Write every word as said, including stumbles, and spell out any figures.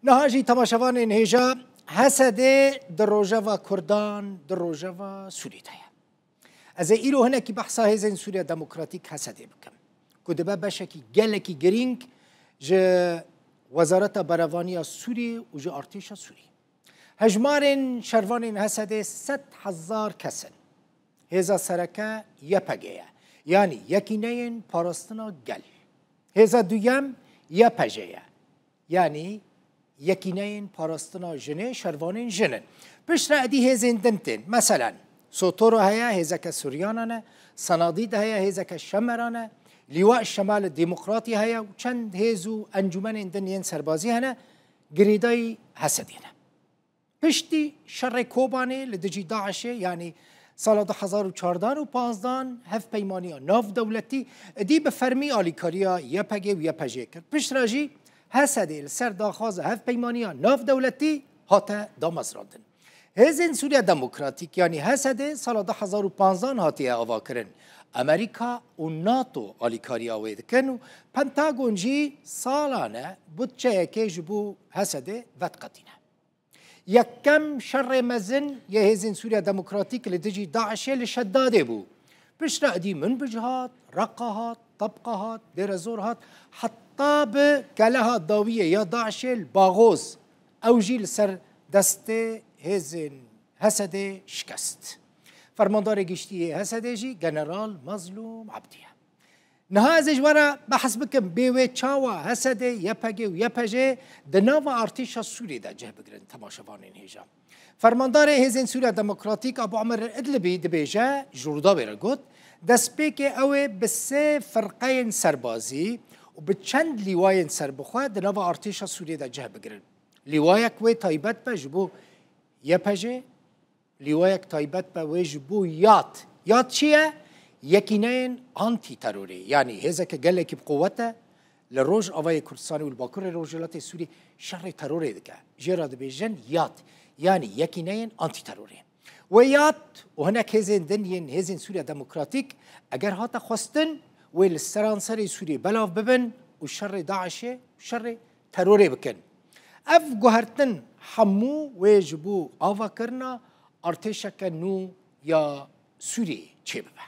Niha jî temaşevanên hêja, H S D di rojeva Kurdan, di rojeva Sûrî de ye. Ez ê îro hinekî behsa hêzên Sûriya Demokratîk H S D bikim, ku dibe beşekî gelekî girîng ji Wezareta Berevaniya Sûrî û ji artêşa Sûrî. Hejmarên şervanên H S D sed hezar kes in. Hêza sereke Y P G ye, yanî Yekîneyên Parastina Gel. Hêza duyem Y P J ye, yanî Yekîneyên Parastina Jinê, şervanên jin in. Piştre êdî hêzên din tên. Meselen, Sotoro heye, hêzeke Suryanan e, Sanadîd heye, hêzeke Şemeran e, Lîwa Şemal Demokratî heye û çend hêz û encûmenên din yên serbazî hene, girêdayî H S D'ê ne. Piştî şerê Kobanê li dijî DAIŞ'ê, yanî sala du hezar û çardan û panzdan, hevpeymaniya navdewletî êdî bi fermî alîkariya Y P G û Y P J'ê kir. Piştre jî H S D'ê li ser daxwaza hevpeymaniya navdewletî hate damezrandin. Hêzên Sûriya Demokratîk, yanî H S D, sala du hezar û panzdan hatiye avakirin. Amerîka û NATO alîkariya wê dikin û Pentagon jî salane budçeyekê ji bo H S D vediqetîne. Yekem şerê mezin yê Hêzên Sûriya Demokratîk li dijî DAIŞ'ê li Şedadê bû. Piştre êdî Minbij hat, Reqa hat, Tebqa hat, Dêrezor hat, heta bi keleha dawiyê ya DAIŞ'ê li Baxoz, ew jî li ser destê hêzên H S D'ê şikest. Fermandarê giştî yê H S D'ê jî General Mazlûm Ebdî ye. Niha ez ê ji we re behs bikim, bê wê çawa H S D, Y P G û Y P J di nava artêşa Sûriyê de cih bigirin, temaşevanên hêja. Fermandarê Hêzên Sûriya Demokratîk Abu Emer Idlibî dibêje, ji Rûdawê re got, destpêkê ew ê bi sê firqeyên serbazî û bi çend lîwayên serbixwe di nava artêşa Sûriyê de cih bigirin. Lîwayek wê taybet be ji bo Y P J, lîwayek taybet be wê ji bo YAT. YAT çi ye? Yekîneyên Antîterorê, yanî hêzeke gelekî bi quwet e, li Rojavayê Kurdistanê û li Bakurê Rojhilatê Sûrî şerê terorê dike. Jê re dibêjin YAT, yanî Yekîneyên Antîterorê. Wê YAT û hinek hêzên din yên Hêzên Sûriya Demokratîk, eger hate xwestin, wê li seranserê Sûriyê belav bibin û şerê DAIŞ'ê û şerê terorê bikin. Ev guhertin hemû wê ji bo avakirina artêşeke nû ya Sûriyê çêbibe.